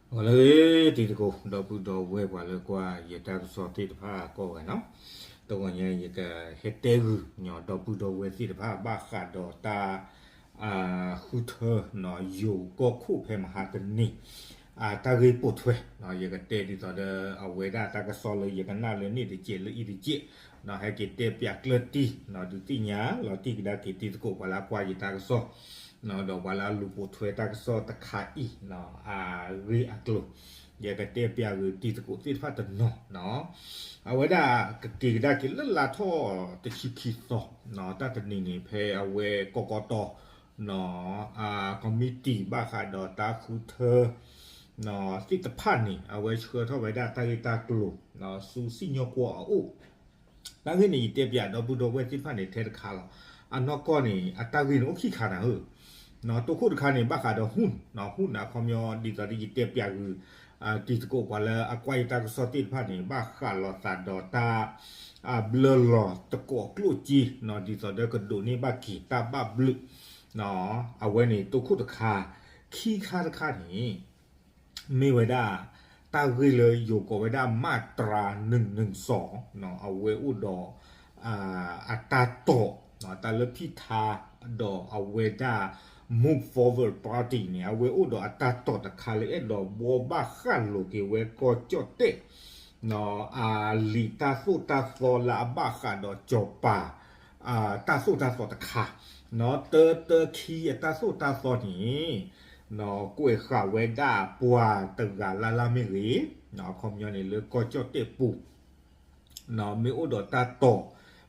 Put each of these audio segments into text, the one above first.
ဂီၤလၢအဂ့ၤ တံၤသကိး ဒီပုၢ်ဒီဝဲၢ်ပှၤလၢကွၢ်ယတၢ်ကစီၣ်သ့ၣ်တဖၣ်ကိးဂၤနီၤ, တဂီၤညါ ယကဟဲတဲဂုာ် ဒီပုၢ်ဒီဝဲၢ်သ့ၣ်တဖၣ်ဘၣ်ဃးဒီးတၢ် ဃုထၢ ယိၤကီၢ်ခိၣ်ဖဲမဟါတနံၤ တၢ်ဂ့ၢ်ပိာ်ထွဲ, ယကတဲဒ်သိးဒီး အဝဲဒၣ်တၢ်ကစီၣ်လၢယကနၣ်လၢန့ၣ်တစဲးလၢအံၤတစဲး, ဟဲက့ၤတဲပၠးကျၢၢ်တံၢ် ဒုးသ့ၣ်ညါလီၤတံၢ်ကဒါက့ၤတံၤသကိးပှၤလၢအကွၢ်ယတၢ်ကစီၣ် ဒီးပှၤလၢအလူၤပိာ်ထွဲတၢ်ကစီၣ်တခါအံၤ အဂ့ၢ်အကျိၤ, ယကတဲပၠးဂ့ၤတံၤသကိးသ့ၣ်တဖၣ်တနီၤ, အဝဲဒၣ်ကက့ၤကဒါက့ၤလၢလါထီၣ်တဆံခံသီ, တၢ်တနံၤန့ၣ် ဖဲအဝဲကီကီတီ ကမံးတံာ်ဘၣ်ဃးဒီးတၢ်ဃုထၢ သ့ၣ်တဖၣ်န့ၣ် အဝဲဆှၢထီၣ်ဝဲဒၣ်တၢ်ဂ့ၢ်တၢ်ကျိၤ ဆူစံၣ်ညီၣ်ကွီၢ်အအိၣ်, တၢ်ဂ့ၢ်န့ၣ် ယတဲပၠးဒီပုၢ်ဒီဝဲၢ်သ့ၣ်တဖၣ်န့ၣ်ထဲတခါလီၤ. အနီၢ်ကီၢ်န့ၣ် အတၢ်ဂ့ၢ်န့ၣ်အိၣ်ခံခါနၤဧၢ, တိခိၣ်တခါန့ၣ် ဘၣ်ဃးဒီး ဟုၣ် ဟုၣ်န့ၣ် အခီပညီဒ်သိးဒီးယတဲပၠးဂ့ၤ တံၤသကိးပှၤလၢအကွၢ်ယတၢ်ကစီၣ်သ့ၣ်တဖၣ်န့ၣ် ဘၣ်ဃးလိာ်သးဒီးတၢ် ဘျၢလီၤသကိးကျိၣ်စ့ ဒ်သိးဒီးကဒိးန့ၢ်ဘၣ်က့ၤတၢ်ဘၣ်ဘျုး, အဝဲန့ၣ်တိခိၣ်တခါ, ခံခါတခါန့ၣ် မ့ၢ်ဝဲဒၣ် တၢ်ဂ့ၢ်လၢယိၤကိးဝဲဒၣ် မၤတြၤနုၢ်နုၢ်စီၤ, အဝဲအိၣ်ဒီး အတၢ်တိာ် တၢ်လၢဖံၣ်ထါ ဒီးအဝဲဒၣ် Move Forward Party န့ၣ် အဝဲအိၣ်ဒီးအတၢ်တိာ်တခါလၢအဲၣ်ဒိးဘှီဘၣ်ဃးလိာ်က့ၤဝဲကီၢ်ကၠီၣ်တဲၣ် လံာ်တၢ်သိၣ်တၢ်သီလၢအဘၣ်ဃးဒီးစီၤပၤ တၢ်သိၣ်တၢ်သီတခါ, တၢတၢခံအတၢ်သိၣ်တၢ်သီန့ၣ် ကွဲးဃာ်ဝဲဒၣ်ပှၤတဂၤလၢ်လၢ်မ့ၢ်ဂ့ၤ, အခီပညီန့ၣ်လၢကီၢ်ကၠီၣ်တဲၣ်ပူၤ မ့ၢ်အိၣ်ဒီးတၢ်တိာ်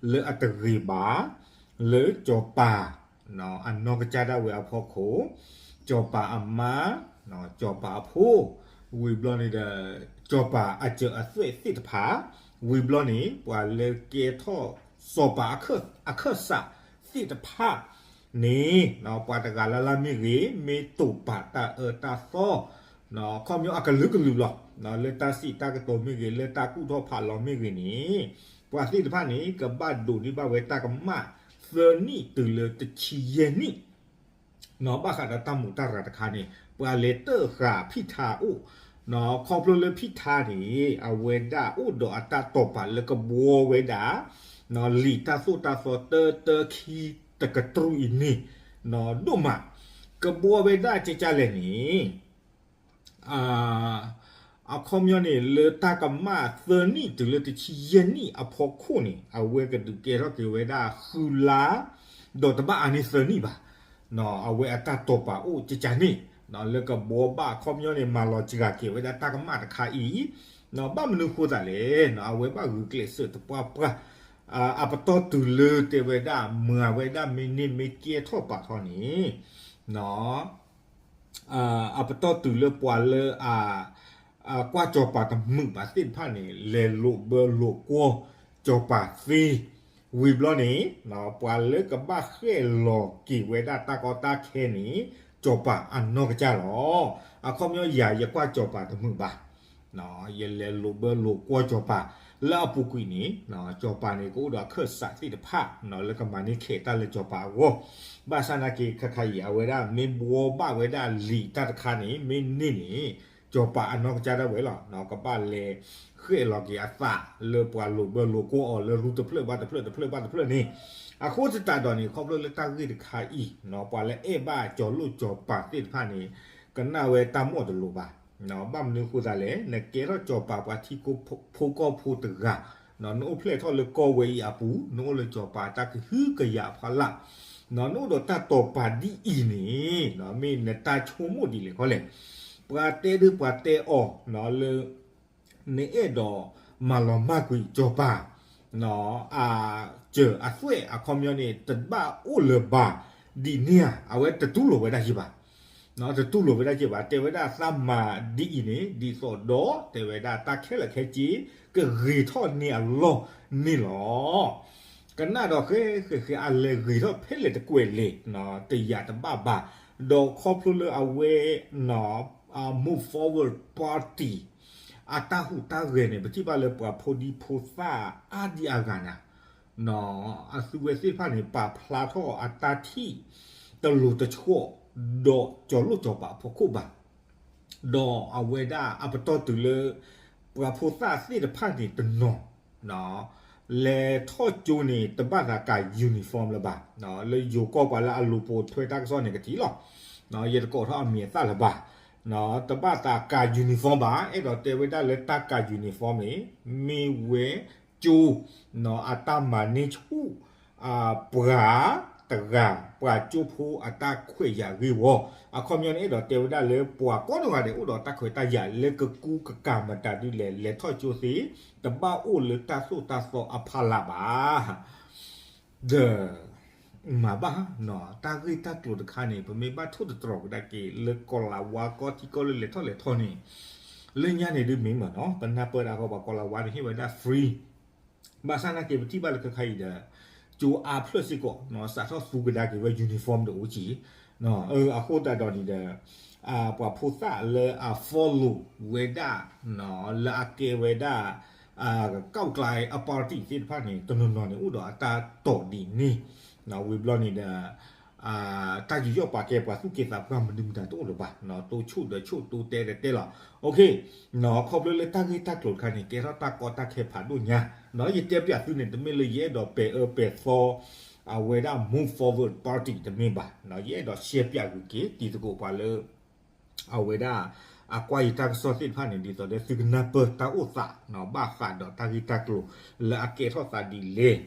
လၢအတဂ့ၤဘၣ် လၢစီၤပၤ အနီၢ်ကစၢ်ဒၣ်ဝဲအဖီခိၣ်, စီၤပၤအမါ, စီၤပၤအဖိ, ဝံၤဘျီန့ၣ်ဒီး စီၤပၤအစၢၤအသွဲၣ်သ့ၣ်တဖၣ်, ဝံၤဘျီန့ၣ် ပှၤလၢကဲထီၣ်စီၤပၤအခၢၣ်စးသ့ၣ်တဖၣ် န့ၣ် ပှၤတဂၤလၢ်လၢ်မ့ၢ်ဂ့ၤ မ့ၢ်တိာ်ပာ်တၢ်အၢတၢ်သီ ခီပညီအကလုာ်ကလုာ်လီၤ. လၢတၢ်စံးတၢ်ကတိၤမ့ၢ်ဂ့ၤ လၢတၢ်ကူၣ်ထီၣ်ဖးလီၤမ့ၢ်ဂ့ၤန့ၣ် ပှၤသ့ၣ်တဖၣ်န့ၣ် ကဘၣ်ဒိးန့ၢ်ဘၣ်ဝဲတၢ်ကမၣ် သၢနံၣ်တုၤလၢတဆံယဲၢ်နံၣ် ဘၣ်ဃးဒီးတၢ်မူးတၢ်ရၤတခါန့ၣ် ပှၤလဲၤတၢၢ်ဃာ်ဖံၣ်ထါအအိၣ်, ခီဖျိလၢဖံၣ်ထါန့ၣ် အဝဲဒၣ်အိၣ်ဒီးအတၢ်တိာ်ပာ်လၢကဘှီဝဲဒၣ် လံာ်တၢ်သိၣ်တၢ်သီတၢတၢခံတကတြူၢ်အံၤန့ၣ် ဒိၣ်မး, ကဘှီဝဲဒၣ်ကကလဲၣ်န့ၣ် အခီပညီန့ၣ် လၢတၢ်ကမၣ်သၢနံၣ်တုၤလၢတဆံယဲၢ်နံၣ်အဖီခိၣ်န့ၣ် အဝဲကဒုးကဲထီၣ်က့ၤဝဲဒၣ်ဃုလါ ဒီးတဘၣ်အါန့ၢ်သၢနံၣ်ဘၣ်. အဝဲအတၢ်တိာ်ပာ်အိၣ်ကကန့ၣ် လၢကဘှီဘၣ်အခီပညီန့ၣ် မၤလီၤစှၤက့ၤဝဲဒၣ်တၢ်ကမၣ်တခါအံၤ, ဘၣ်မနုၤဃိသးလဲၣ် အဝဲဘၣ်ဂုာ်ကျဲးစၢးတပှၢ်ပှၢ် အပတီၢ်တုၤလၢတဲဝဲဒၣ် မၤဝဲဒၣ်မ့ၢ်န့ၢ်မ့ၢ်ကဲထီၣ်ပာ်ထီၣ်န့ၣ် အပတီၢ်တုၤလၢပှၤလၢအ ကွၢ်စီၤပၤတမုာ်ဘၣ်သ့ၣ်တဖၣ်န့ၣ် လဲၤလိာ်ဘၢလိာ်ကွီၢ်စီၤပၤသ့, ဝံၤဘျီန့ၣ် ပှၤလၢကဘၣ်ဃဲၣ်လီၤက့ၤဝဲဒၣ်တၢ်ကီတၢ်ခဲန့ၣ် စီၤပၤအနီၢ်ကစၢ်လီၤ. အခီပညီယၤယကွၢ်စီၤပၤတမုာ်ဘၣ် ယလဲၤလိာ်ဘၢလိာ်ကွီၢ်စီၤပၤ လၢအပူၤကွံာ်န့ၣ် စီၤပၤန့ၣ်ကအိၣ်ဒီးအခၢၣ်စးသ့ၣ်တဖၣ် လၢကမၤန့ၢ်ခဲးတၢ်လၢစီၤပၤအဂီၢ်, ဘၣ်ဆၣ်နာ်က့ ခါခါအံၤ အဝဲဒၣ်မ့ၢ်ဘှီဘၣ်ဝဲဒၣ်လံာ်တၢ်တခါန့ၣ် မ့ၢ်န့ၢ်န့ၣ် စီၤပၤအနီၢ်ကစၢ်ဒၣ်ဝဲလီၤ ကဘၣ်လဲၤဃဲၣ်လီၤက့ၤအသးလၢပှၤလိာ်ဘၢလိာ်ကွီၢ်အီၤလၢရူတဖျၢၣ်ဘၣ်တဖျၢၣ်တဖျၢၣ်ဘၣ်တဖျၢၣ်န့ၣ်, အဃိသတးဒီးန့ၣ် ခီဖျိလၢတၢ်ဂ့ၢ်တခါအံၤ ပှၤလၢအဲၣ်ဘၣ်စီၤလိၣ်စီၤပၤသ့ၣ်တဖၣ်န့ၣ် ကနၣ်ဝဲတၢ်မီၣ်တလိၤဘၣ် ဘၣ်မနုၤဃိသးလဲၣ် နကဲထီၣ်စီၤပၤပှၤထံဖိကီၢ်ဖိတဂၤ, နအိၣ်ဖျဲၣ်ထီၣ်လၢကီၢ်ဝဲအံၤအပူၤ နအိၣ်လၢစီၤပၤတၢ်ကဟုကယာ်အဖီလာ်, နအိၣ်ဒီးတၢ်တိာ်ပာ်ဒ်အံၤန့ၣ် မ့ၢ်နတၢ်ဆိကမိၣ်ဒ်လဲၣ်ခီလဲၣ်, ပှၤတဲဒုးပှၤတဲအီၤလၢ နအဲၣ်ဒိးမၤလီၤမၢ်ကွံာ်စီၤပၤ အစၢၤအသွဲၣ်အခီပညီန့ၣ် တဘၣ်အိၣ်လၢၤဘၣ်ဒ်န့ၣ်ဧါ, အဝဲတတူၢ်လိာ်ဝဲဒၣ်ယဘၣ် တတူၢ်လိာ်ဝဲဒၣ်ယဘၣ် တဲဝဲဒၣ်သးမၤဒ်အံၤန့ၣ် ဒ်သိးဒီးတဲဝဲဒၣ်တၢ်ခဲလၢာ်ခဲဆ့ ကဂ့ၤထီၣ်န့ၢ်အလီၢ်န့ၣ်လီၤ. ကနၣ်ဒီးဃဲဃဲဃဲ အလဲၤဂ့ၤထီၣ်ဖဲလဲၣ်တကွဲးလဲၣ် တယာ်တဘၣ်ဘၣ်, ဒီးခီဖျိလၢအဝဲ Move Forward Party အတၢ်ဟူးတၢ်ဂဲၤန့ၣ် ပထံၣ်ဘၣ်လၢပှၤဖိဒံဖိသၣ်အါဒံအါဂၤနၤ အသုဝဲသ့ၣ်တဖၣ်န့ၣ် ပာ်ဖျါထီၣ်အတၢ်ထံၣ်တလိၤတဆှီ ဒီးစီၤလိၣ်စီၤပၤအဖီခိၣ်ဘၣ်. ဒီးအဝဲဒၣ်အပတီၢ်တုၤလၢ ပှၤဖိသၣ်သ့ၣ်တဖၣ်န့ၣ်တနီၤ လဲၤထီၣ်ကၠိန့ၣ် တဘၣ်သးကၤ uniform လၢၤဘၣ်, လၢယိၤကီၢ်ပှၤလၢအလူၤပိာ်ထွဲတၢ်ကစီၣ်န့ၣ်ကထံၣ်လီၤ. ယတကိးထီၣ်အမံၤအသၣ်လၢၤဘၣ်, တဘၣ်သးကၤ uniform ဘၣ်, အဲၣ်ဒိးတဲဝဲဒၣ်လၢတၢ်ကၤ uniform န့ၣ် မ့ၢ်ဝဲကၠိ အတၢ်မၤန့ၢ်ဆူၣ် ပှၤတဂၤ ပှၤကၠိဖိအတၢ်ခွဲးယာ်ဂ့ၢ်ဝီ, အခီပညီန့ၣ် အဲၣ်ဒိးတဲဝဲဒၣ်လၢပှၤကိးနီၢ်ဂၤဒဲး အိၣ်ဒီးတၢ်ခွဲးတၢ်ယာ်လၢကကူကကၤမတၤဒ်လဲၣ် လဲၤထီၣ်ကၠိသ့ တဘၣ်အိၣ်လၢတၢ်သိၣ်တၢ်သီအဖီလာ်ဘၣ်. ဒီး မၤဘၣ်နီၤ တၢ်ဂ့ၢ်တၢ်ကျိၤတခါန့ၣ် ပမ့ၢ်ဘၣ်ထိၣ်သတြီၤကဒါက့ၤ လၢကီၤလၤဝါကီၢ်ထံကီၢ်လၢလဲၤထီၣ်လဲၤထီန့ၣ် လၢညါန့ၣ်ဒုးမ့ၢ်မးနီၤ ပနၢ်ပၢၢ်ဒၣ်ဃီ ပှၤကီၤလၤဝါန့ၣ်ဟ့ၣ်ဝဲဒၣ် free ဘၣ်ဆၣ်နာ်က့ ပထံၣ်ဘၣ်လၢခဲခါအံၤဒီး ကၠိအါဖျၢၣ်စ့ၢ်ကီး စးထီၣ်သူကဒါက့ၤဝဲ uniform ဒီးအိၣ်ကံ အဃိသတးဒီးန့ၣ်ဒီး ပှၤဖိသၣ်လၢအ follow ဝဲဒၣ် လၢအကဲဝဲဒၣ် ကီၢ်ကျါအ party သ့ၣ်တဖၣ်န့ၣ် တနီၤနီၤန့ၣ် အိၣ်ဒီးအတၢ်တိာ်ဒ်န့ၣ် ဝံၤဘျီန့ၣ်ဒီး တၢ်ယူးယီၣ်ပာ်ကဲပှၤသူၣ်က့သးပှၢ်မနုၤမတၤတအိၣ်လၢၤဘၣ်, တိၢ်ဆိၣ်ဒီးဆိၣ် တိၢ်တဲဒီးတဲလီၤ. ခီဖျိလၢတၢ်ဂ့ၢ်တၢ်ကျိၤတခါန့ၣ် ကဲထီၣ်တၢ်ကီတၢ်ခဲဖးဒိၣ်ညါ, ယတဲပျးသုန့ၣ် တမ့ၢ်လၢယအဲၣ်ဒိးပဲာ်အၢပဲာ်သီ အဝဲဒၣ် Move Forward Party တမ့ၢ်ဘၣ်, ယအဲၣ်ဒိးရှဲပျးဂုၤက့ၤ တံၤသကိးပှၤလၢ အဝဲဒၣ် အကွၢ်ယတၢ်ကစီၣ်သ့ၣ်တဖၣ်န့ၣ် ဒ်သိးဒီးသုကနၢ်ပၢၢ်တၢ်အိၣ်သး ဘၣ်ဃးဒီးတၢ်ဂ့ၢ်တၢ်ကျိၤ လၢအကဲထီၣ်သးဒ်လဲၣ်,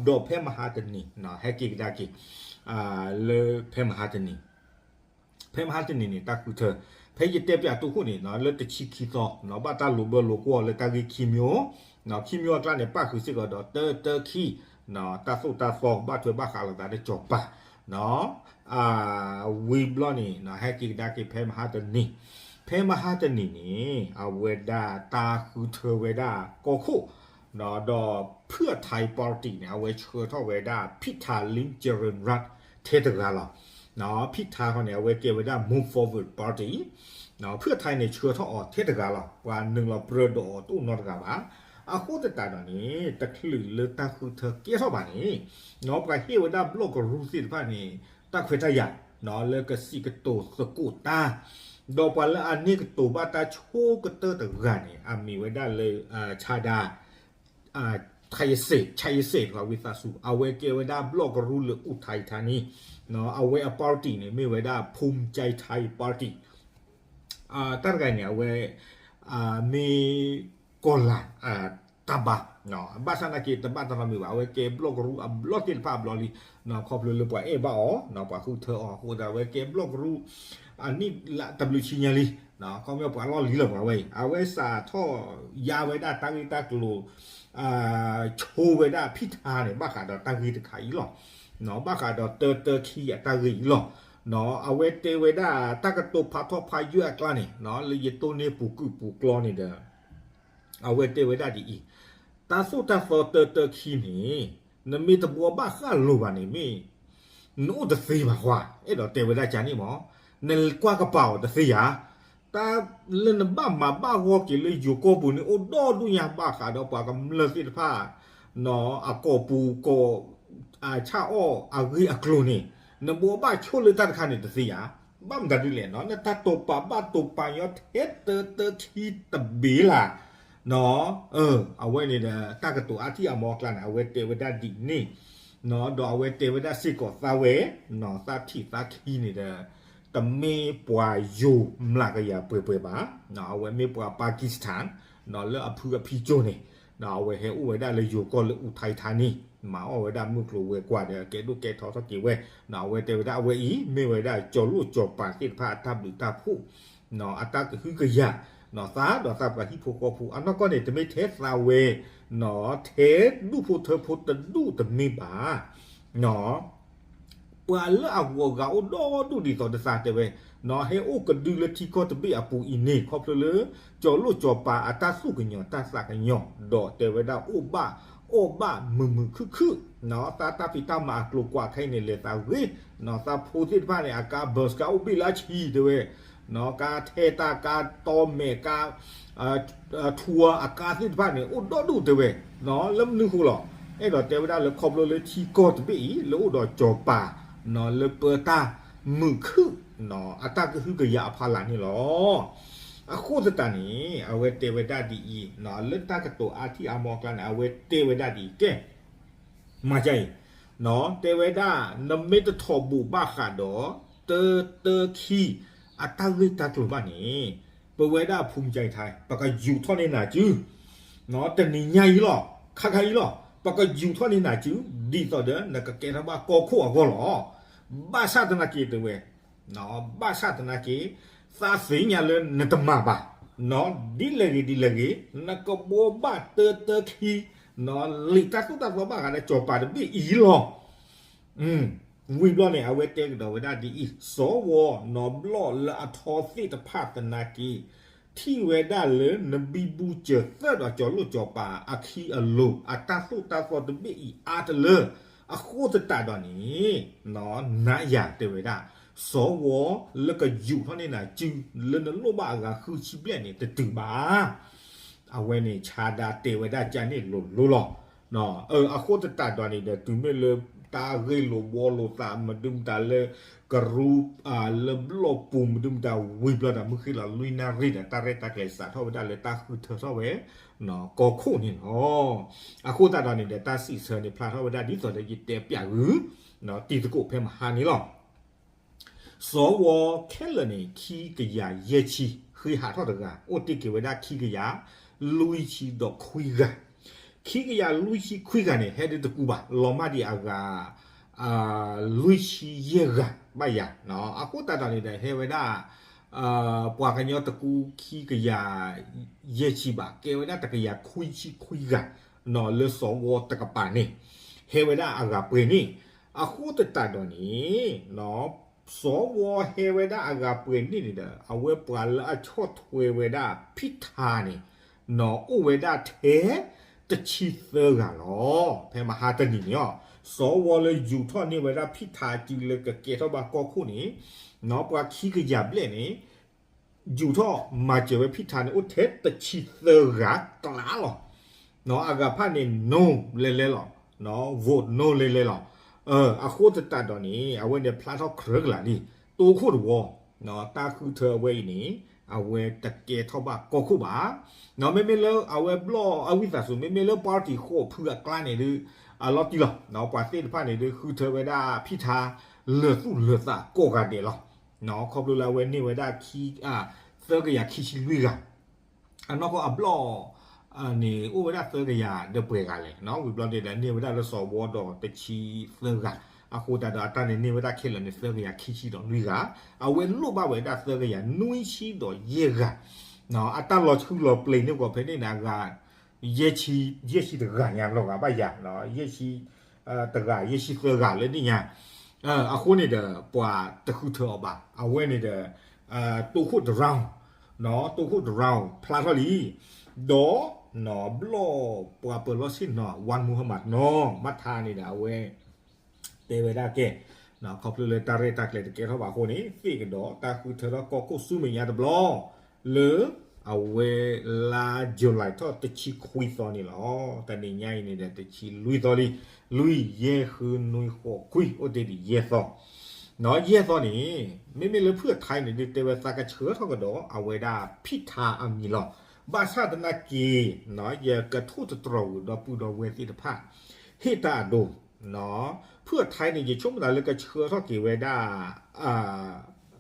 ဒီးဖဲမဟါတနံၤ ဟဲက့ၤကဒါက့ၤ လၢဖဲမဟါတနံၤ ဖဲမဟါတနံၤန့ၣ် တၢ်ဃုထၢ ဖဲယတဲပျးတိခိၣ်န့ၣ် လၢတဆံခံသီ ဘၣ်တၢ်လိာ်ဘၢလိာ်ကွီၢ်လၢတၢ်ဂ့ၢ်ခံမျိုး, ခံမျိုးအကျါန့ၣ် ပၣ်ဃုာ်စ့ၢ်ကီးဒီးတၢတၢခံ တၢ်သိၣ်တၢ်သီ ဘၣ်ထွဲဘၣ်ဃးလိာ်သးဒီးစီၤပၤ ဝံၤဘျီန့ၣ် ဟဲက့ၤကဒါက့ၤဖဲမဟါတနံၤ, ဖဲမဟါတနံၤန့ၣ် အဝဲဒၣ်တၢ်ဃုထၢဝဲဒၣ်ကီၢ်ခိၣ် ဒီးဖုၣ်အထါ party န့ၣ် အဝဲဆှၢထီၣ်ဝဲဒၣ် ဖံးထါလံကရ့ၣ်ရၣ် ထဲတဂၤလီၤ. ဖံးထါခီန့ၣ် အဝဲကဲဝဲဒၣ် Move Forward Party, ဖုၣ်အထါန့ၣ် ဆှၢထီၣ်အီၤထဲတဂၤလီၤ. ပှၤနုာ်လီၤပြၢဒီးအီၤတအိၣ်နီတဂၤဘၣ်. အဃိသတးဒီးန့ၣ် တချုးလၢတၢ်ဃုထၢကဲထီၣ်ဘၣ်န့ၣ် ပှၤဟ့ၣ်ဝဲဒၣ်ဘျီၣ်ကရူၢ်သ့ၣ်တဖၣ်န့ၣ် တၢ်ခွဲးတၢ်ယာ် လၢကစံးကတိၤသကိးတၢ်, ဒီးပှၤလၢအန့ၢ်ကတိၤဘၣ်တၢ်ဆိကတၢၢ်တဂၤန့ၣ် အမံၤဝဲဒၣ်လၢ ဆါဒၣ် ဆါယစ့း ဆါယစ့း တဂၤဝံသးစူၤ အဝဲကဲဝဲဒၣ်ဘျီၣ်ကရူၢ်လၢအိၣ်ထါအံၤထါန့ၣ်, အဝဲအ party န့ၣ် မ့ၢ်ဝဲဒၣ် Phom Jai Thai Party တၢ်တဂၤန့ၣ် အဝဲ မ့ၢ်ကီၢ်လၤ တၢ်ဘါ, ဘၣ်ဆၣ်နာ်က့ တဘၣ်တၢ်နီတမံၤဘၣ်, အဝဲကဲဘျီၣ်ကရူၢ်အဘျီၣ်သ့ၣ်တဖၣ်အဘျီလံ, ခီဖျိလၢပှၤအဲၣ်ဘၣ်အီၤ ပှၤဃုထၢအီၤအဃိသတး အဝဲကဲဘျီၣ်ကရူၢ် အနံၣ်လၢတဘျုးဆံညါလံ, ခီပညီပှၤလီၢ်လံၤလီၤပှၤဝဲအံၤ အဝဲစးထီၣ်ယါဝဲဒၣ်တၢ်ဂ့ၢ်တၢ်ကျိၤ ဆိဝဲဒၣ်ဖံးထါန့ၣ် ဘၣ်ဃးဒီးတၢ်ဂ့ၢ်တခါအံၤလီၤ. ဘၣ်ဃးဒီးတၢတၢခံအတၢ်ဂ့ၢ်အံၤလီၤ. အဝဲတဲဝဲဒၣ်တၢ်ကတိၤဖးထီၣ်ဖးယွဲၢ်အကျါန့ၣ် လၢယတိၢ်န့ၢ်ပူၤကုၢ်ပူၤကျီန့ၣ်ဒီး အဝဲတဲဝဲဒၣ်ဒ်အံၤ, တၢ်သိၣ်တၢ်သီတၢတၢခံန့ၣ် နမ့ၢ်တဘှီဘၣ်ဃၣ်လိာ်ဘၣ်န့ၣ်မ့ၢ် နအိၣ်တသ့ဘၣ်ဃီ, အဲၣ်ဒိးတဲဝဲဒၣ်ကန့ၣ်မး, နကွၢ်ကပာ်အီၤတသ့ဧါ. တၢ်လၢနဘၣ်မၤဘၣ်ဂီၢ်က့ၤလၢယိၤကီၢ်ပူၤန့ၣ် အိၣ်ဒီဒူၣ်ညါဘၣ်ဃးဒီးပှၤကမျၢၢ်သ့ၣ်တဖၣ် အကိာ်ပူၤကိာ် ဆၣ်အီၣ်အဂ့ၢ်အကျိၤန့ၣ် နဘှီဘၣ်ဆိလၢတၢ်တခါန့ၣ်တသ့ဧါ. ဘၣ်မတၤဒ်လဲၣ်နီၤ နတၢ်တိာ်ပာ်ဘၣ်တိာ်ပာ်ညီထဲတၢတၢခံတဘ့ၣ်လၢ် အဝဲန့ၣ်ဒီး တၢ်ကတိၤအါထံၣ်အါမီၤအကျါန့ၣ် အဝဲတဲဝဲဒၣ်ဒ်န့ၣ်, ဒီးအဝဲတဲဝဲဒၣ်စ့ၢ်ကီးသးဝဲ, သးထံၣ်သးခံန့ၣ်ဒီး တမ့ၢ်ပှၤယိၤမျးကယၤပှဲၤပှဲၤဘၣ်, အဝဲမ့ၢ်ပှၤ Pakistan လၢအဖုအဖံကၠိန့ၣ်, အဝဲဟဲအိၣ်ဝဲဒၣ်လၢယိၤကီၢ်လၢအူထါအံၤထါန့ၣ်, မၤအီၣ်ဝဲဒၣ်မုၢ်ကျိၤဝဲၤကွာ်ဒီး ကဲဒိၣ်ကဲထီထီၣ်က့ၤဝဲ, အဝဲတဲဝဲဒၣ်အဝဲအံၤ မ့ၢ်ဝဲဒၣ်ကၠီၤလိၣ်ကၠီၤပၤသ့ၣ်တဖၣ်အတၢ်ဘျုးတၢ်ဖှိၣ် အတၢ်ကဟုကယာ် သးဒီးသးပှၤဟံၣ်ဖိဃီဖိ အနီၢ်ကီၢ်န့ၣ် တမ့ၢ်ထဲသးဝဲ ထဲဒူၣ်ဖိထၢဖိတဒူၣ်တမ့ၢ်ဘၣ်. ပှၤလၢအဂုၤအဂၤအိၣ်ဒီဒူၣ်ဒ်သိးဒီးသးတဲဝဲ, ဟဲအိၣ်ကဒုလၢထံကီၢ်တဘ့ၣ်အပူၤအံၤန့ၣ် ခီဖျိလၢ ကၠီၤလိၣ်ကၠီၤပၤအတၢ်သူၣ်ကညီၤတၢ်သးကညီၤ ဒီးတဲဝဲဒၣ်အိၣ်ဘၣ်အီၣ်ဘၣ်မုာ်မုာ်ခုၣ်ခုၣ်, သးတၢ်ဖံးတၢ်မၤအကျိၤကွာ်ခဲအံၤန့ၣ် လဲၤသးဂ့ၤ, သးဖိသ့ၣ်တဖၣ်န့ၣ် အကါ bus ကါအိၣ်ဘ့ၣ်လၢအဆံတဲဝဲ, ကါထဲတၢ်ကါတီမဲာ်ကါ ထူအကါသ့ၣ်တဖၣ်န့ၣ် အိၣ်ဒီဒူၣ်တဲဝဲ, လၢမနုၤဃိလီၤ. အဲၣ်ဒိးတဲဝဲဒၣ်လၢခီဖျိလၢထံကီၢ်တဘ့ၣ်အံၤ လၢအိၣ်ဒီးကၠီၤပၤ လၢပၢတၢ်မုာ်ခုၣ် အတၢ်ကဟုကယာ်အဖီလာ်န့ၣ်လီၤ. အဃိသတးန့ၣ် အဝဲတဲဝဲဒၣ်ဒ်အံၤ, လၢတၢ်ကတိၤအါထံၣ်အါမီအကျါန့ၣ် အဝဲတဲဝဲဒၣ်ဒ်အံၤ, ကဲ မၤကအံၤ, တဲဝဲဒၣ် နမ့ၢ်တထီၣ်ဘိးဘၣ်ဃးဒီး တၢတၢခံ အတၢ်ဂ့ၢ်တၢ်ကျိၤဘၣ်န့ၣ် ပဝဲဒၣ်အဖုမကအံၤထါ ပကယူာ်ထီၣ်န့ၢ်နၤစု တနံၤညါအံၤလီၤ, ခါခါအံၤလီၤ, ပကယူာ်ထီၣ်န့ၢ်နၤစု ဒ်သိးဒီးနကကဲထီၣ်ဘၣ်ကီၢ်ခိၣ်အဂီၢ်လီၤ. ဘၣ်ဆၣ်သနာ်က့တဲဝဲ, ဘၣ်ဆၣ်သနာ်က့ သးသ့ၣ်ညါလၢနတမၤဘၣ်, ဒ်လဲၣ်ဂ့ၤဒ်လဲၣ်ဂ့ၤ နကဘှီဘၣ်တၢတၢခံ လံာ်တၢ်သိၣ်တၢ်သီဘၣ်ဃးဒီးစီၤပၤတဘ့ၣ်အံၤလီၤ. ဝံၤဘျီန့ၣ် အဝဲတဲကဒီးဝဲဒၣ်ဒ်အံၤ, စီၤဝီနီၤဘျီၣ်လၢအထီသ့ၣ်တဖၣ်သနာ်က့ ထံၣ်ဝဲဒၣ်လၢနဘံဘူစၢၤသၢဒီးစီၤလိၣ်စီၤပၤအခံအလိၤ အတၢ်သိၣ်တၢ်သီတဘ့ၣ်အံၤအါတလၢ, အဃိသတးဒီးန့ၣ် နၤယၤတဲဝဲဒၣ်, စီၤဝီလၢကယူာ်ထီၣ်န့ၢ်နၤစု လၢနလိၣ်ဘၣ်အဂၤဃုဆံဘျဲၣ်န့ၣ် တတုၤဘၣ် အဝဲန့ၣ်ဆါဒါတဲဝဲဒၣ်ကန့ၣ်လိၤလိၤလီၤ. အဃိသတးဒီးန့ၣ်ဒီး တုၤမ့ၢ်လၢတၢ်ဂ့ၢ်လိာ်ဘှီလိာ်သး မဒုမတၤလၢ ကရူ လၢဘျီၣ်ပူၤ မဒုမတၤဝံၤဘျီဒီး မုၢ်ဃ့ၢ်လီၤလွံၢ်နၣ်ရံၣ်ဒီး တၢ်ရဲၣ်တၢ်ကျဲၤစးထီၣ်ဝဲဒၣ်လၢတၢ်ဃုထၢထီၣ်ဝဲ ကီၢ်ခိၣ်န့ၣ်လီၤ. အဃိသတးဒီးန့ၣ်ဒီး တၢ်စံးဆၢန့ၣ်ဖျါထီၣ်ဝဲဒၣ်ဒ်သိးဒီးယတဲပျးဂုာ် တံၤသကိးဖဲမဟါန့ၣ်လီၤ. စီၤဝီခဲလၢာ်န့ၣ် ခံကယၤယဲၢ်ဆံ ဃ့ဟးထီၣ်တဂၤ အိၣ်တ့ၢ်က့ၤဝဲဒၣ်ခံကယၤလွံၢ်ဆံဒီးခွံဂၤ, ခံကယၤလွံၢ်ဆံခွံဂၤန့ၣ် ဟဲဒ်တကူဘၣ် လီၤမၢ်ဒံးအဂၤ လွံၢ်ဆံယဲၢ်ဂၤဘၣ်ယၤ, အဃိသတးဒီးန့ၣ်ဒီး ဟဲဝဲဒၣ် ပှၤကညီတကူခံကယၤယဲၢ်ဆံဘၣ် ကဲဝဲဒၣ်တကယၤခွံဆံခွံဂၤ လၢစီၤဝီတကပၤန့ၣ် ဟဲဝဲဒၣ်အဂၤပှဲၤန့ၣ်, အဃိသတးဒီးန့ၣ် စီၤဝီဟဲဝဲဒၣ်အဂၤပှဲၤန့ၣ်န့ၣ်ဒီး အဝဲပှၤလၢအဆီၣ်ထွဲဝဲဒၣ်ဖံၣ်ထါန့ၣ် အိၣ်ဝဲဒၣ်ထဲတဆံသၢဂၤလီၤ. ဖဲမဟါတနံၤန့ၣ်အီၤ စီၤဝီလၢယူာ်ထီၣ်န့ၢ်ဝဲဒၣ်ဖံၣ်ထါစုလၢကကဲထီၣ်ဘၣ်ကီၢ်ခိၣ်န့ၣ် ပှၤခံကယၤဘျဲၣ်န့ၣ် ယူာ်ထီၣ်မၤစၢၤဝဲဖံၣ်ထါန့ၣ် အိၣ်ထဲတဆံသၢဂၤကျါလီၤ. အဂၤဖၣ်န့ၣ် no လဲၤလဲၤလီၤ, vote no လဲၤလဲၤလီၤ. အဃိသတးဒီးန့ၣ် အဝဲန့ၣ်ဖျါထီၣ်ကြၢးကလာ်လံ တိခိၣ်တဝီ တၢ်ဃုထၢအဝဲအံၤန့ၣ် အဝဲတကဲထီၣ်ဘၣ်ကီၢ်ခိၣ်ဘၣ်. မ့မ့ၢ်လၢအဝဲဘျီၣ်အဝံသးစူၤ မ့မ့ၢ်လၢ party ဃိးဖုအကျါန့ၣ်ဒီး အလီၤတံၢ်လီၤ. ပှၤသ့ၣ်တဖၣ်န့ၣ်ဒီး ဃုထၢဝဲဒၣ်ဖံၣ်ထါ လၢာ်သူၣ်လၢာ်သးကိးဂၤဒဲးလီၤ. ခီဖျိလၢအဝဲန့ၢ်ဝဲဒၣ် သၢကယၤခံဆံလွံၢ်ဂၤ အနီၢ်ကီၢ်အဘျီၣ် န့ၣ် အိၣ်ဝဲဒၣ်သၢကယၤဒီးပှဲၤဂၤလဲၣ်, ဝံၤဘျီန့ၣ်ဒီးန့ၢ်ဝဲဒၣ်လၢစီၤဝီဒီးတဆံသၢဂၤ, အဃိသတးဒီးအတၢ်န့ၣ်န့ၢ်ဝဲဒၣ်ခဲလၢာ်န့ၣ် သၢကယၤခံဆံဒီးလွံၢ်ဂၤ, အဝဲလိၣ်ဘၣ်ဝဲဒၣ်သၢကယၤနွံဆံဒီးယဲၢ်ဂၤ, အတၢ်လီၤဆှုလီၤပျ့ၤန့ၢ်ဂီၤဖဲန့ၣ်န့ၣ် အဂၤ ယဲၢ်ဆံတဂၤညါလီၤဂာ်ဘၣ်ယၤ, ယဲၢ်ဆံ တဂၤ ယဲၢ်ဆံသၢဂၤလၢန့ၣ်ညါ, အဃိန့ၣ်ဒီး ပှၤတဃုထၢအီၤဘၣ်, အဝဲန့ၣ်ဒီး တိခိၣ်တရၣ် တိခိၣ်တရၣ်ဖျါထီၣ်လံ, ဒီး ဘျီၣ်ပှၤပၢၤလီၢ်ဆ့ၣ်နီၤ Wan Muhammad နီၤ မၤထါန့ၣ်ဒီး အဝဲ တဲဝဲဒၣ်ကဲ, ခီဖျိလၢတၢ်ရဲၣ်တၢ်ကျဲၤတကဲထီၣ်ဘၣ်အဃိန့ၣ် သ့ၣ်ကဒီးတၢ်ဃုထၢထီၣ်ကီၢ်ခိၣ်ဆူမဲာ်ညါတဘျီ လၢ အဝဲလါ July ထီၣ်တဆံခွံသီန့ၣ်လီၤ. တနံၤညါအံၤန့ၣ်ဒီး တဆံလွံၢ်သီလံ, လွံၢ် ယဲၢ် ဃု နွံ ဃိး ခွံ အိၣ်တ့ၢ်ဒံးယဲၢ်သီ, ယဲၢ်သီန့ၣ် မ့မ့ၢ်လၢဖုၣ်ထါန့ၣ်ဒုး တဲဝဲသးကဆှၢထီၣ်ကဒီး အဝဲဒၣ်ဖံၣ်ထါအမံၤလီၤ. ဘၣ်ဆၣ်သနာ်က့ ယကထိၣ်သတြီၤဝံၤဒီပုၢ်ဒီဝဲၢ်သ့ၣ်တဖၣ် ဟ့ၣ်တၢ်အဒိ ဖုၣ်ထါန့ၣ် ယဆိကမိၣ်သးလၢကဆှၢထီၣ်က့ၤဝဲဒၣ်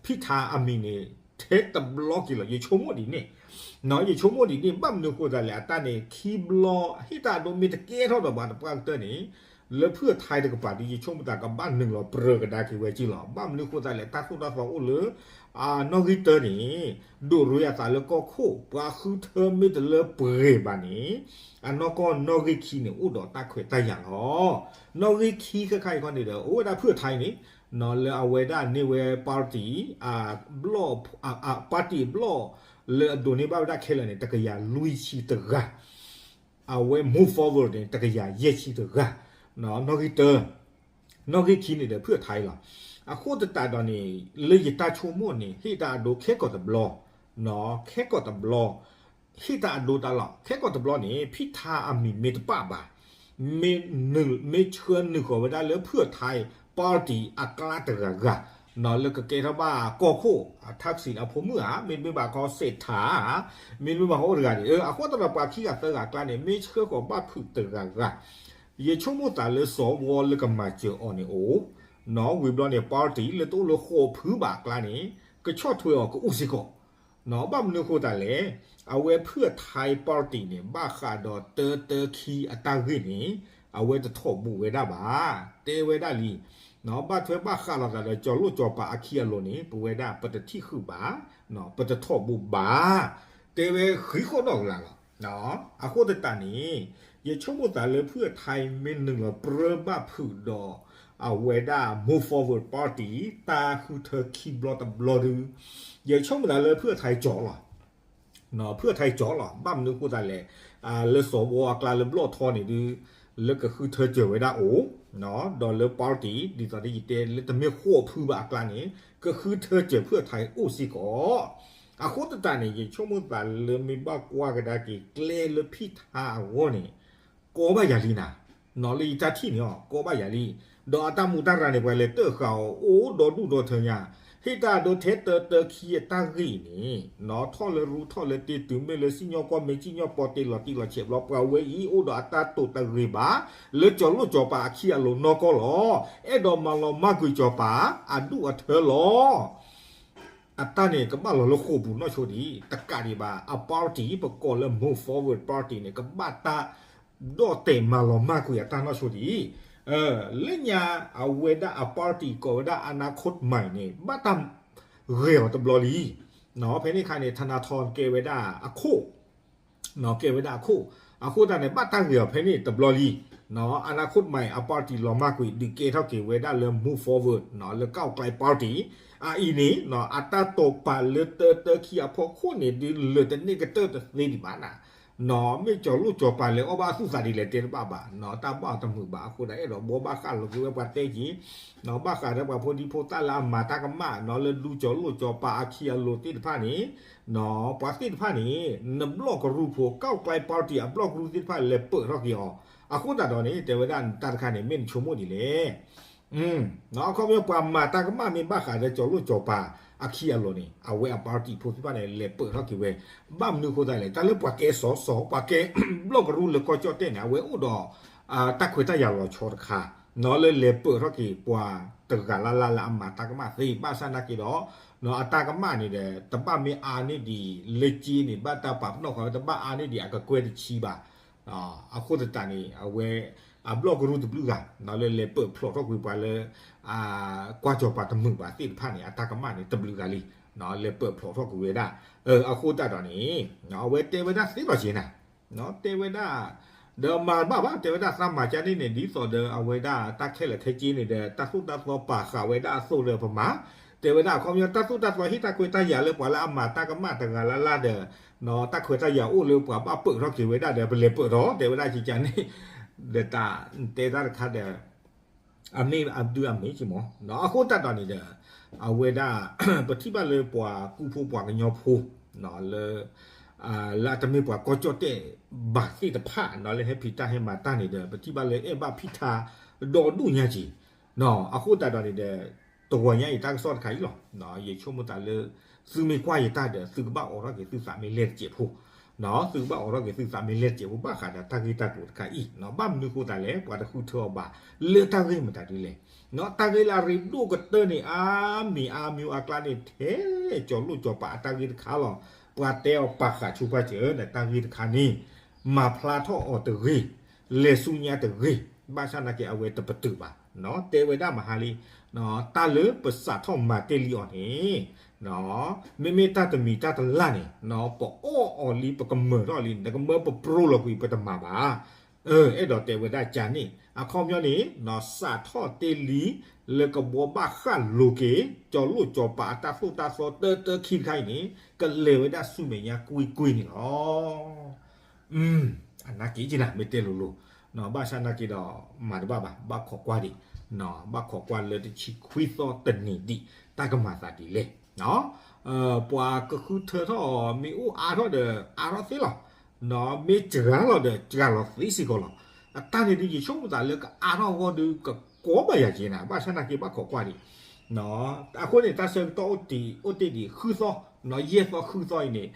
ဖံၣ်ထါအမံၤန့ၣ် ထဲတဘျီက့ၤလီၤ ယဆိကမိၣ်ဒ်န့ၣ်, ယဆိကမိၣ်ဒ်န့ၣ် ဘၣ်မနုၤအဃိသတးလဲၣ် အတၢ်န့ၣ် ခံဘျီ ဟ့ၣ်တၢ်အဒိမ့ၢ်တကဲထီၣ်ဒီးပှၤတပှၢ်ကတၢၢ်န့ၣ် လၢဖုၣ်ထါတကပၤဒီး ယဆိကမိၣ်သးကဘၣ်နုာ်လီၤပြၢကဒါက့ၤဝဲက့လီၤ. ဘၣ်မနုၤအဃိသတးလဲၣ် တၢ်သိၣ်တၢ်သီအိၣ်လၢ နီၣ်ဂံၢ်တၢန့ၣ် ဒိးရ့အသးလၢကီၢ်ခိၣ် ပှၤဃုထၢမ့ၢ်တလၢပှဲၤဘၣ်န့ၣ် အနီၢ်ကီၢ်နီၣ်ဂံၢ်ခံန့ၣ် အိၣ်ဒီးတၢ်ခွဲးတၢ်ယာ်လီၤ. နီၣ်ဂံၢ်ခံခဲခါအံၤခီန့ၣ်ဒီး အိၣ်ဝဲဒၣ်ဖုၣ်ထါအံၤန့ၣ် လၢအဝဲဒၣ်န့ၢ်ဝဲ party ဘျီၣ် party ဘျီၣ် လၢအဒိးန့ၢ်ဘၣ်ဝဲဒၣ်ခဲလၢာ်န့ၣ် တကယၤလွံၢ်ဆံတဂၤ အဝဲ move forward န့ၣ် တကယၤယဲၢ်ဆံတဂၤ, နီၣ်ဂံၢ်တၢ နီၣ်ဂံၢ်ခံန့ၣ်ဒီး ဖုၣ်ထါအံၤလီၤ. အဃိသတးဒီးန့ၣ် လၢယတၢ်ဆိကမိၣ်န့ၣ် ဟ့ၣ်တၢ်အဒိခဲကိာ်တဘျီ, ခဲကိာ်တဘျီ ဟ့ၣ်တၢ်အဒိတၢ်လီၤ. ခဲကိာ်တဘျီန့ၣ် ဖံၣ်ထါအမံၤမ့ၢ်တပာ်ဘၣ်, မ့ၢ်ဆှၢနုာ်ဃီၤဝဲဒၣ်လၢဖုၣ်ထါအံၤ party အကျါတဂၤဂၤ, လၢကကဲထီၣ်ဘၣ်ကီၢ်ခိၣ် အထၢၣ်စံးအဖိမုၣ်ဧါ, မ့တမ့ၢ်ဘၣ်ခီစ့းထၣ်ဧါ, မ့တမ့ၢ်ဘၣ်ခီအိၣ်တဂၤန့ၣ်, အဃိသတးဒီးပှၤခံဂၤသၢဂၤအကျါန့ၣ် မ့ၢ်ဆှၢဃီၤဘၣ်ဖုးတဂၤဂၤ, ယဆိကမိၣ်သးလၢစီၤဝီလၢကမၤစၢၤအီၤန့ၣ်အိၣ်, ဝံၤဘျီန့ၣ် party လၢတအိၣ်လၢဃိးဖုဘၣ်အကျါန့ၣ် ကဆီၣ်ထွဲအီၤကအိၣ်စ့ၢ်ကီး ဘၣ်မနုၤအဃိသတးလဲၣ်, အဝဲဖုၣ်အထါ party န့ၣ် ဘၣ်ဃးဒီးတၢတၢခံအတၢ်ဂ့ၢ်န့ၣ် အဝဲတထီၣ်ဘူးဝဲဒၣ်ဘၣ်, တဲဝဲဒၣ်လံ, ဘၣ်ထွဲဘၣ်ဃးလိာ်သးဒီးကၠီၤလိၣ်ကၠီၤပၤအခံအလိၤန့ၣ် ပဝဲဒၣ်ပတထံၣ်ဃုာ်ဘၣ်, ပတထီၣ်ဘူးဘၣ်, တဲဝဲဃံးဃီၣ်ဒီးကလၤလီၤ. အဃိသတးန့ၣ် ယဆိကမိၣ်သးလၢဖုၣ်အထါမ့ၢ်နုာ်လီၤပြၢဘၣ်ဖုးဒီး အဝဲဒၣ် Move Forward Party တၢ်ဃုထၢခံဘျီတဘျီဒု, ယဆိကမိၣ်သးလၢဖုၣ်အထါကၠီၤလီၤ, ဖုၣ်အထါကၠီၤလီၤ, ဘၣ်မနုၤအဃိသတးလဲၣ်, လၢစီၤဝီအကျါလၢဘျီၣ်ထီန့ၣ်ဒု လၢကဃုထၢစၢၤဝဲဒၣ်အိၣ်, ဒီးလၢ party ဒ်သိးယတဲလၢတမ့ၢ်ဃိးဖုဘၣ်အကျါန့ၣ် ကဃုထၢစၢၤဖုၣ်အထါအိၣ်စ့ၢ်ကီး, အဃိသတးန့ၣ် ယဆိကမိၣ်သးလၢမ့ၢ်ဘၣ်ကွၢ်ကဒါက့ၤကျဲလၢဖံၣ်ထါအဂီၢ်န့ၣ် ကီဘၣ်ယၤလံနၤ, လၢယတၢ်ထံၣ်န့ၣ်အီၤ ကီဘၣ်ယၤလံ, ဒီးအတၢ်မူတၢ်ရၤန့ၣ် ပှၤလဲၤတၢၣ်ဃာ်အီၤအိၣ်ဒီဒူၣ်ဒီထᢢညါ, ဟ့ၣ်တၢ်ဒိထဲတၢတၢခံအတၢ်ဂ့ၢ်အံၤန့ၣ်, ထီၣ်လၢရူထီၣ်လၢတ့တုၤမ့ၢ်လၢစံၣ်ညီၣ်ကွီၢ်မ့ၢ်စံၣ်ညီၣ်ပီတ့လီၤတံၢ်လီၤဆဲးဘျီ ပှၤဝဲအံၤအိၣ်ဒီးအတၢ်တိာ်တဂ့ၤဘၣ် လၢကၠီၤလိၣ်ကၠီၤပၤအခံအလိၤနီၢ်ကီၢ်လီၤ, အဲၣ်ဒိးမၤလီၤမၢ်ကွံာ်ကၠီၤပၤအဒူၣ်အထၢလီၤ အတၢ်န့ၣ် ကဘၣ်လီၤလၢဃိာ်ပူၤနီၢ်ဆိဒံး, တကးဒံးဘၣ် အ party ပကိးလၢ Move Forward Party န့ၣ် ကဘၣ်တၢ်ဒီၣ်တဲာ်မၤလီၤမၢ်ကွံာ်အတၢ်နီၢ်ဆိဒံး, လၢညါအဝဲဒၣ်အ party ကိးဝဲဒၣ် အနၢခိၣ်မၤန့ၣ် ဘၣ်တၢ်ဂဲၤအီၤတဘျီလံ, ဖဲန့ၣ်အခါန့ၣ် ထနၣ်ထီၣ်ကဲဝဲဒၣ်အခိၣ် ကဲဝဲဒၣ်အခိၣ်, အဃိသတးန့ၣ် ဘၣ်တၢ်ဂ့ၤအီၤဖဲန့ၣ်တဘျီလံ, အနၢခိၣ်မၤအ party လီၤမၢ်ကွံာ် ဒုးကဲထီၣ်က့ၤဝဲဒၣ်လၢ Move Forward လၢ ကၠီၤကျဲ party အအံၤန့ၣ် အတၢ်တိာ်ပာ်လၢတၢတၢခံအဖီခိၣ်န့ၣ် ဒုးလၢာ်တန့ၢ်ကတၢၢ်တသ့ဒံးဘၣ်နၤ, မ့ၢ်ကၠီၤလိၣ်ကၠီၤပၤလဲၤအီၣ်ဘၣ်အသူၣ်သးဒ်လဲၣ်တဲတဘၣ်ဘၣ်, တၢ်ဘၣ်အီၤတမုာ်ဘၣ်အဃိဒီး အဲၣ်ဒိးဘှီဘၣ်ဃးလိာ်က့ၤဝဲပှၤတဲက့ၤ ဘၣ်ဃးဒီးပှၤဖိဒံဖိသၣ်လၢအမၤတၢ်ကမၣ် လၢဒူကၠီၤလိၣ်ကၠီၤပၤအခံအလိၤသ့ၣ်တဖၣ်န့ၣ်, ပှၤသ့ၣ်တဖၣ်န့ၣ် နဘျီၣ်ကရူၢ်ဖိ ကၠီၤကျဲ party အဘျီၣ်ကရူၢ်သ့ၣ်တဖၣ်လဲၤပၢၢ်ထီၣ်က့ၤအီၤ, အဃိသတးဒီးန့ၣ် တဲဝဲဒၣ်တၢ်တခါန့ၣ် မ့ၢ်နဆိကမိၣ်ဒ်လဲၣ် အခီပညီ ပှၤမၤတၢ်ကမၣ်မ့ၢ်ဘၣ်ဃးဒီးကၠီၤလိၣ်ကၠီၤပၤအခံအလိၤန့ၣ် အဝဲအ party ဖိသ့ၣ်တဖၣ်န့ၣ် လဲၤပၢၢ်ထီၣ်က့ၤဝဲ, ဘၣ်မနုၤအဃိသတးလဲၣ်, တၢ်လၢပှၤကဲစီၤစီၤ ပှၤကဲဘျီၣ်ကရူၢ်လၢကီၢ်ကၠီၣ်တဲၣ်န့ၣ် အဝဲအိၣ်ဒီး တၢ်ခွဲးတၢ်ယာ်လီၤဆီတခါ, လၢလဲၤပၢၢ်ထီၣ်က့ၤပှၤတဂၤလၢ်လၢ်လၢအမၤတၢ်ကမၣ်သ့ ဘၣ်ဆၣ်နာ်က့ဒီး အတၢ်ကမၣ်န့ၣ်ဒီး တဘၣ်မ့ၢ်အါန့ၢ်ဒံး လၢက့န့ၣ် ဘၣ်တၢ်ပာ်ပနီၣ်ဃာ်ဝဲ တဘၣ်အါန့ၢ်ဒံးအကကွဲၢ်တဆံဘၣ် အဃိသတးန့ၣ် အဝဲ အဘျီၣ်ကရူၢ်တဘျုးဂၤ လၢလဲၤပၢၢ်ဖျိးထီၣ်ကွံာ်ပှၤလၢ ကွၢ်ကၠီၤပၤတမုာ်ဘၣ်သ့ၣ်တဖၣ်န့ၣ် အတၢ်ကမၣ်န့ၣ် တဘျုးဂၤလံ လဲၤပၢၢ်ဖျိးထီၣ်ကွံာ်ဝဲဒၣ်, အဃိသတးဒီးန့ၣ် အဝဲတဲဝဲဒၣ်သ့လီၤက့ၤနၤ, တဲဝဲဒၣ် ဒီးမၤတဘၣ်ဘၣ် တဲဝဲဒၣ်သးမၤကၢန့ၣ်န့ၣ် ဒ်သိးဒီးအဝဲဒၣ်တၢ်ခဲလၢာ်ခဲဆ့န့ၣ်ဒီး တၢ်သိၣ်တၢ်သီပာ်ဃာ်ဝဲဒၣ်အသိးဒီးပမၤ, တဲဝဲဒၣ်အခီပညီ တၢ်သိၣ်တၢ်သီဟ့ၣ်တၢ်ခွဲးတၢ်ယာ်လၢပှၤလၢအမၤတၢ်ကမၣ်တဂၤလၢ်လၢ်ဒီး တၢ်ခွဲးတၢ်ယာ်အိၣ်လၢပှၤဘၣ်ပၢၢ်ထီၣ်က့ၤဝဲဒၣ်ဒီး ပလဲၤပၢၢ်ထီၣ် တဲဝဲဒၣ်ကကန့ၣ်, ဒီးတၢ်တဲတၢ်တခါဒီး အမ့ၢ်အဒုအမ့ၢ်က့မး, အဃိသတးဒီးန့ၣ်ဒီး အဝဲဒၣ် ပထံၣ်ဘၣ်လၢပှၤကူဖိပှၤကညီဖိ လၢ လၢအတမ့ၢ်ပှၤကီၢ်ကၠီၣ်တဲၣ်ဘၣ်သ့ၣ်တဖၣ် လၢဟဲဖံးတၢ်ဟဲမၤတၢ်န့ၣ်ဒီး ပထံၣ်ဘၣ်လၢအဲၣ်ဘၣ်ဖံးထါဒီဒူၣ်ညါက့ၤ, အဃိသတးဒီးန့ၣ်ဒီး တဂီၤညါအံၤတၢ်ကစီၣ်တခါအံၤလီၤ, ယဆိကမိၣ်သးလၢ သုမ့ၢ်ကွၢ်ယတၢ်ဒီး သုကဘၣ်အိးထီၣ်က့ၤသုသးမ့ၢ်လဲၢ်တစဲးဖိ သုကဘၣ်အိးထီၣ်က့ၤသုသးမ့ၢ်လဲၢ်တစဲးဖိ ဘၣ်ဃးဒီးတၢ်ဂ့ၢ်တၢ်ကျိၤတခါအံၤ, ဘၣ်မနုၤဃိသတးလဲၣ် ပှၤတဃုထၢအီၤဘၣ် လၢတၢ်ဂ့ၢ်မတၤဒ်လဲၣ်, တၢ်ဂ့ၢ်လၢအရ့ဒိၣ်ကတၢၢ်န့ၣ် အါမံၤအါမံၤအကျါန့ၣ် ထဲကၠီၤလိၣ်ကၠီၤပၤအတၢ်ဂ့ၢ်တခါလီၤ, ပှၤတဲအီၤပာ်ဃာ်ဆူပှၢ်စၢၤဒီးတၢ်ဂ့ၢ်တခါန့ၣ် မၤဖျါထီၣ်အီၤတဂ့ၤ, လဲၤဆူညါတဂ့ၤ, ဘၣ်ဆၣ်နာ်က့အဝဲတပတုာ်ဘၣ်, တဲဝဲဒၣ်မဟါလံ, တၢ်လၢပစးထီၣ်မၤတ့ၢ်လံအီၤန့ၣ် မ့မ့ၢ်တၢ်တမံၤတၢ်တလၢ်န့ၣ် ပအီၣ်အီၤလံ ပကမၢၢ်ထီၣ်လံ နကမၢပပြိလီၤကွံာ် ပတမၤဘၣ်, အဲၣ်ဒိးတဲဝဲဒၣ်ကန့ၣ် အခီပညီန့ၣ် စးထီၣ်တ့ၢ်လံ လၢကဘှီဘၣ်ဃးလိၤက့ၤ ကၠီၤလိၣ်ကၠီၤပၤအတၢ်သိၣ်တၢ်သီတၢတၢခံတခါအံၤန့ၣ် ကလဲၤဝဲဒၣ်ဆူမဲာ်ညါကွ့ၢ်ကွ့ၢ်န့ၣ်လီၤ. အနာ်က့ၤက့နၤ မ့ၢ်တဲလိၤလိၤ, ဘၣ်ဆၣ်နာ်က့ၤဒီး မၤတဘၣ်ဘၣ် ဘၣ်ခိးကွၢ်ဒံး, ဘၣ်ခိးကွၢ်လၢတဆံခွံသီတနံၤဒံး တၢ်ကမၤသးဒ်လဲၣ်, ပှၤကဃုထၢထီၣ်မ့ၢ်အိၣ်အါထီၣ်ဒီးအါထီၣ်သ့လီၤ, မ့ၢ်စှၤလီၤဒီးစှၤလီၤသ့စ့ၢ်ကီးလီၤ. အတၢ်န့ၣ်ဒုး ယဆိကမိၣ်သးလၢကအါထီၣ်အဂီၢ်ဒုး ကကီဘၣ်ယၤက့နၤ ဘၣ်ဆၣ်နာ်က့ၤဘၣ်ခိးကွၢ်ဒံး, အဃိန့ၣ် တၢ်ဆၢကတီၢ်အိၣ်တ့ၢ်ဒံးဃုသီ, ယဲၢ်သီဃုသီအံၤန့ၣ်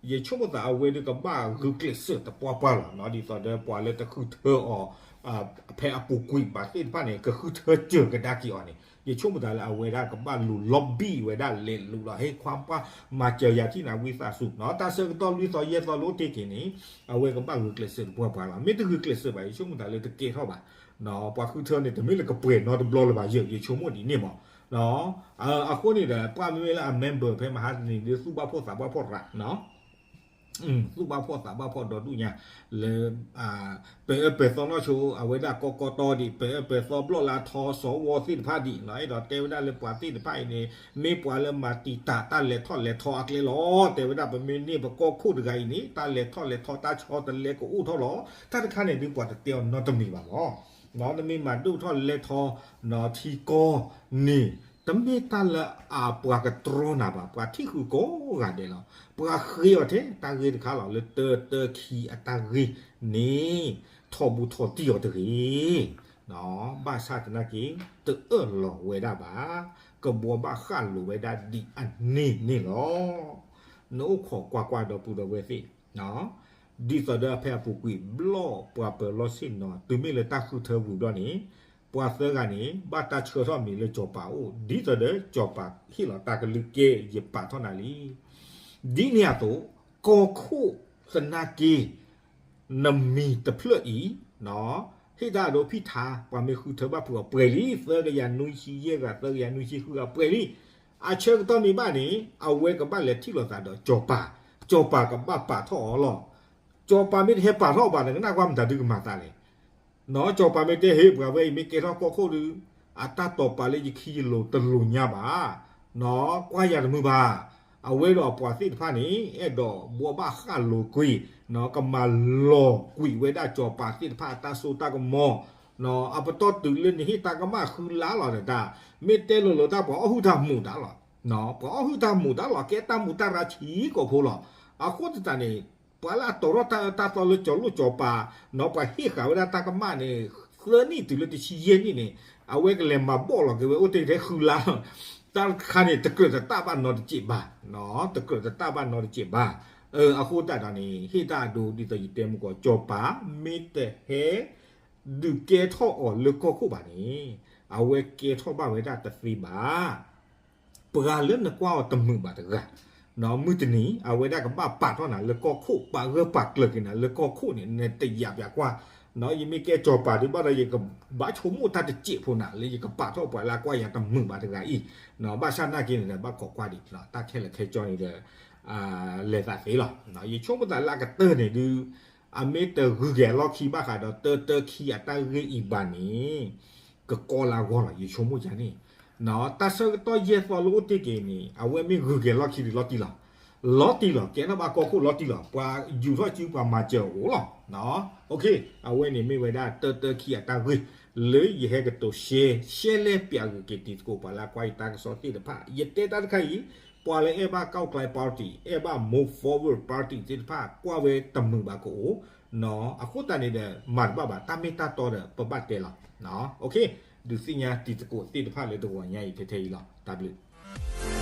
ယဆိကမိၣ်သးအဝဲဒုးကဘၣ်ဂုာ်ကျဲးစၢးသပှၢ်ပှၢ်လီၤ. ဒ်သိးဒီးပှၤလၢတဃုထၢအီၤ ဖဲအပူၤကွံာ်ဘၣ်သ့ၣ်တဖၣ်န့ၣ် ကဃုထၢစၢၤကဒါက့ၤအီၤန့ၣ် ယဆိကမိၣ်သးလၢအဝဲဒၣ်ကဘၣ်လူၤ lobby ဝဲဒၣ်လဲၤလူၤလီၤ ဟ့ၣ်ခွါပှၢ်မၤစၢၤယၤထံၣ်နၤဝံသးစူၤ. တၢ်ဆၢကတီၢ်လွံၢ်သီယဲၢ်သီလၢအိၣ်တ့ၢ်က့ၤန့ၣ် အဝဲကဘၣ်ဂုာ်ကျဲးစၢးသပှၢ်ပှၢ်လီၤ. မ့ၢ်တဂုာ်ကျဲးစၢးဘၣ် ယဆိကမိၣ်သးလၢတကဲထီၣ်ဘၣ်. ပှၤဃုထၢန့ၣ် တမ့ၢ်လၢကပှဲၤနီတဘျီလၢၤဘၣ်ယဲၢ် ယဆိကမိၣ်ဒ်န့ၣ်မး. အဃိန့ၣ်ဒီး ပှၤမ့မ့ၢ်လၢအ member ဖဲမဟါတနံၤဒ်သူၣ်ဘၣ်ဖှီၣ်သးဘၣ်ဖှီၣ်ရး သူၣ်ဘၣ်ဖှီၣ်သးဘၣ်ဖှီၣ်ဒီဒူၣ်ညါ လၢ ပအၢပသီနီၢ်ဆိ အဝဲဒၣ်ကီကီတီဒံး ပအၢပသီဘျီၣ်လၢအထီစီဝီသ့ၣ်တဖၣ်ဒံး အဲၣ်ဒိးတဲဝဲဒၣ်လၢပှၤသ့ၣ်တဖၣ်အံၤန့ၣ် မ့ၢ်ပှၤလၢမၤတံာ်တာ်တၢ်လဲၤထီၣ်လဲၤထီအကျဲလီၤ. တဲဝဲဒၣ်ပမ့ၢ်န့ၢ်ပကီၢ်ခိၣ်တဂၤအံၤန့ၣ် တၢ်လဲၤထီၣ်လဲၤထီတၢ်ဆီတလဲကအိၣ်ထီၣ်လီၤ. တၢ်တခါန့ၣ်ဒုးပှၤတတဲအီၤနီတမံၤဘၣ်လီၤ. နမ့ၢ်မၤဒိၣ်ထီၣ်လဲၤထီ ထံကီၢ်န့ၣ် တမ့ၢ်တၢ်လၢအပှၤကတြီနၤဘၣ်, ပှၤထံၣ်ဃုာ်ကိးဂၤဒဲးလီၤ. ပှၤဃ့အီၤထဲတၢ်ဂ့ၢ်တခါလီၤ လၢတၢတၢခံအတၢ်ဂ့ၢ်န့ၣ် ထီၣ်ဘူးထီၣ်တံၢ်အီၤတဂ့ၤ. ဘၣ်ဆၣ်သနာ်က့ တအၢၣ်လီၤဝဲဒၣ်ဘၣ်, ကဘှီဘၣ်ဃၣ်လိၤဝဲဒၣ်ဒ်အန့ၣ်န့ၣ်လီၤ. နအိၣ်ခိးကွၢ်ကွၢ်ဒီပုၢ်ဒီဝဲၢ်သ့ၣ် ဒ်သိးဒီးဖဲအပူၤကွံာ်ဘျီၣ်ပှၤပၢၤလီၢ်ဆ့ၣ်နီၤ တုၤမ့ၢ်လၢတၢ်ဃုထၢဝံၤဘျီၣ်န့ၣ် ပှၤသၢဂၤန့ၣ် ဘၣ်တၢ်ဆှၢထီၣ်မံၤလၢစီၤပၤအိၣ် ဒ်သိးဒီးစီၤပၤဟ့ၣ်လီၤတၢ်ကလုၢ်ကဲ ယပာ်ထီၣ်နၤလံ. ဒ်န့ၣ်အသိး ကီၢ်ခိၣ်သနာ်က့ နမံၤတဖျၢၣ်အံၤ ဟ့ၣ်တၢ်အဒိဖံၣ်ထါ ပှၤမ့ၢ်ဃုထၢဘၣ်ဖုးအီၤပှဲၤလံ သၢကယၤနွံဆံယဲၢ်ဂၤ သၢကယၤနွံဆံဃုဂၤပှဲၤလံ. အဆၢကတီၢ်မ့ၢ်ဘၣ်န့ၣ် အဝဲကဘၣ်လဲၤထံၣ်လိာ်သးဒီးစီၤပၤ, စီၤပၤကဘၣ်ပာ်ထီၣ်အီၤလီၤ. စီၤပၤမ့ၢ်တဟဲပာ်ထီၣ်အီၤဘၣ် နကနၣ်ကွၢ်မတၤဒုကမၤသးလဲၣ်. နီၢ် စီၤပၤမ့ၢ်တဲ ဟ့ၣ် ပှၤဝဲအံၤမ့ၢ်ကဲထီၣ်ကီၢ်ခိၣ်ဒီး အတၢ်တိာ်ပာ်လၢယခံယလိၤတလိၤညါဘၣ်. နီၢ် ကွၢ်ယၤတမုာ်ဘၣ်. အဝဲဒီးအပှၤသ့ၣ်တဖၣ်န့ၣ် အဲၣ်ဒိးဘှီဘၣ်ဃၣ်လိၤကွံာ် နီၢ် ကမၤလီၤကွံာ်ဝဲဒၣ်စီၤပၤသ့ၣ်တဖၣ်အတၢ်စိတၢ်ကမီၤ နီၢ် အပတီၢ်တုၤလၢနဟ့ၣ်တၢ်ကမၣ်ဃုလါလီၤဒီးတၢ် မ့ၢ်တဲလိၤလိၤတၢ် ပှၤအီၣ်ဟုၣ်တၢ်မူးတၢ်လီၤ. နီၢ် ပှၤအီၣ်ဟုၣ်တၢ်မူးတၢ်လီၤ ကဲတၢ်မူးတၢ်ရၤဆံးကိာ်ဖိလီၤ. အဃိသတးန့ၣ် ပှၤလၢအတီၤထီၣ်တၢ်အၢတၢ်သီလၢစီၤလိၣ်စီၤပၤ နီၢ် ပှၤဟ့ၣ်ဃာ်ဝဲဒၣ်တၢ်ကမၣ်န့ၣ် သၢနံၣ်တုၤလၢတဆံယဲၢ်နံၣ်န့ၣ် အဝဲကလဲၤမၤဘီၣ်လီၤက့ၤဝဲအိၣ်တ့ၢ်ထဲဃုလါလီၤ. တၢ်တခါန့ၣ် တကြၢးတတၢ်ဘၣ်နီတစဲးဘၣ်. နီၢ် တကြၢးတတၢ်ဘၣ်နီတစဲးဘၣ်. အဃိသတးဒီးန့ၣ် ဟ့ၣ်တၢ်အဒိဒ်သိးယတဲမုၢ်ကီး စီၤပၤမ့ၢ်တဟဲ ဒုးကဲထီၣ်အီၤလၢကီၢ်ခိၣ်ဘၣ်န့ၣ် အဝဲကဲထီၣ်ဘၣ်ဝဲဒၣ်တသ့ဘၣ်. ပှၤလၢနကွၢ်အီၤတမုာ်ဘၣ်တဂၤ နီၢ် မုၢ်တနံၤ အဝဲဒၣ်ကဘၣ်ပာ်ထီၣ်နၤလၢကီၢ်ခိၣ် ပာ်ဂၢၢ်ပာ်ကျၢၤက့ၤနၤလၢကီၢ်ခိၣ်န့ၣ် နတယာ်ပျးကွၢ်. နီၢ် ယမ့ၢ်ကဲစီၤပၤဒုးဘၣ်ဒီး ယကဘၣ်ဆိကမိၣ်တၢ်တစဲးဖိနၤ လၢယကပာ်ထီၣ်ပှၤလၢအကွၢ်ယၤတမုာ်ဘၣ်တဂၤအံၤ. နီၢ် ဘၣ်ဆၣ်နာ်က့န့ၣ်ဒီး ဘၣ်ခိးကွၢ်ဒံး တၢ်ခဲလၢာ်ခဲဆ့န့ၣ်ဒီး လဲၤသးသ့လီၤ. နီၢ် ယဆိကမိၣ်သးလၢအကတၢၢ်န့ၣ်ဒုး အမ့ၢ်တဂုၤက့ၤအလီၢ်ခံဘၣ်ဃးဒီး တၢတၢခံအတၢ်ဂ့ၢ်အံၤဘၣ်န့ၣ် ကကီလၢအဂီၢ်လီၤ ယဆိကမိၣ်ယၤန့ၣ်. နီၢ် တၢ်ဆၢကတီၢ်ယဲၢ်သီလၢအိၣ်တ့ၢ်က့ၤန့ၣ် အဝဲမ့ၢ်ဂုၤက့ၤအလီၢ်ခံဒုးလီၤတံၢ်လီၤ. လီၤတံၢ်လီၤ ကဲထီၣ်ဘၣ်ကီၢ်ခိၣ်လီၤတံၢ်လီၤ ပှၤယူာ်ထီၣ်စုပှၤမၤစၢၤအအိၣ်လီၤ. နီၢ် အဝဲန့ၣ်မ့ၢ်ဝဲဒၣ်တၢတၢခံအတၢ်ဂ့ၢ် လၢယဟဲကတိၤရှဲ ရှဲလဲပျးဂုာ်က့ၤတံၤသကိး ပှၤလၢအကွၢ်ယတၢ်ကစီၣ်သ့ၣ်တဖၣ် ယတဲတၢ်တခါအံၤ ပှၤလၢအဲၣ်ဘၣ် ก้าวไกล party အဲၣ်ဘၣ် Move Forward party သ့ၣ်တဖၣ် ကွၢ်ဝဲတမုာ်ဘၣ်ကအိၣ်. နီၢ် အဃိသတးန့ၣ်ဒီး မၤတဘၣ်ဘၣ် တၢ်မ့ၢ်တၢ်တီဒီး ပဘၣ်တဲလီၤ. ဒုးသ့ၣ်ညါတံၤသကိးသ့ၣ်တဖၣ်လၢတဂီၤညါအံၤထဲထဲအံၤလီၤ. တၢ်ဘျုး